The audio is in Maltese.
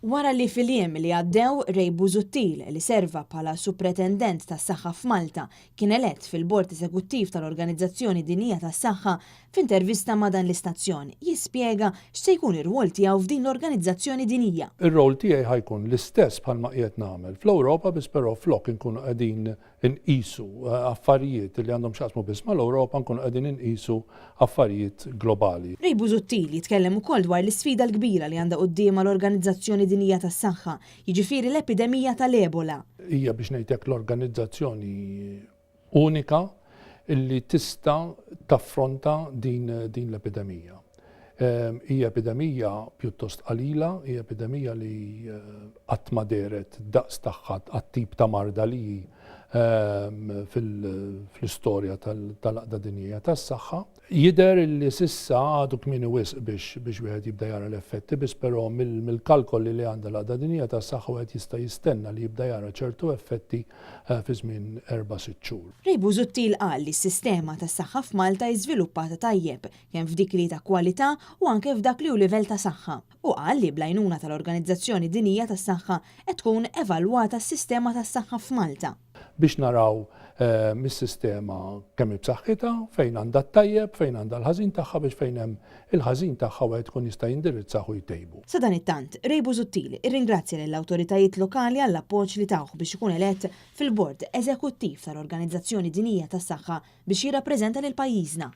Wara li fil-jiem li għaddew Ray Busuttil, li serva bħala Supretendent tas-Saħħa f'Malta, kien elett fil-Bord Eżekuttiv tal-Organizzazzjoni Dinjija tas-Saħħa, f'intervista ma' dan l-istazzjon jispjega x'se jkun ir-rwol tiegħu f'din l-organizzazzjoni dinjija. Ir-role tiegħi ħa jkun l-istess bħalma qiegħed nagħmel fl-Ewropa biss però flok inkunu qegħdin inqisu affarijiet li għandhom x'jaqsmu biss mal-Ewropa nkunu qegħdin inqisu affarijiet globali. Ray Busuttil jitkellem ukoll dwar l-isfida l-kbira li għandha quddiemha l-Organizzazzjoni Dinjija tas-Saħħa, jiġifieri l-epidemija tal-Ebola. Hija biex ngħid hekk l-organizzazzjoni unika li tista' taffronta din din l-epidemija. Hija epidemija pjuttost qalila, hija epidemija li qatt ma dehret daqs tagħha għat-tip ta' marda li hi fl-istorja tal-Għaqda Dinjija tas-Saħħa. Jidher li s'issa għadu kmieni wisq biex biex wieħed jibda jara l-effetti biss però mill-kalkoli li għandha l-Għaqda Dinjija tas-Saħħa wieħed jista' jistenna li jibda jara ċertu effetti fi żmien erba' sitt xhur. Ray Busuttil qal li s-sistema tas-saħħa f'Malta hi żviluppata tajjeb, kemm f'dik li hi ta' kwalità u anke f'dak li hu livell ta' saħħa. Hu qal li bl-għajnuna tal-Organizzazzjoni Dinjija tas-Saħħa qed tkun evalwata s-sistema tas-saħħa f'Malta. Biex naraw is-sistema kemm hi b'saħħitha, fejn għandha t-tajjeb, fejn għandha l-ħażin tagħha biex fejn hemm il-ħażin tagħha wieħed ikun jista' jindirizzah u jtejbu. Sadanittant, Ray Busuttil irringrazzja lill-awtoritajiet lokali għall-appoġġ li tawh biex ikun elett fil-Bord Eżekuttiv tal-Organizzazzjoni Dinjija tas-Saħħa biex jirrappreżenta lil pajjiżna.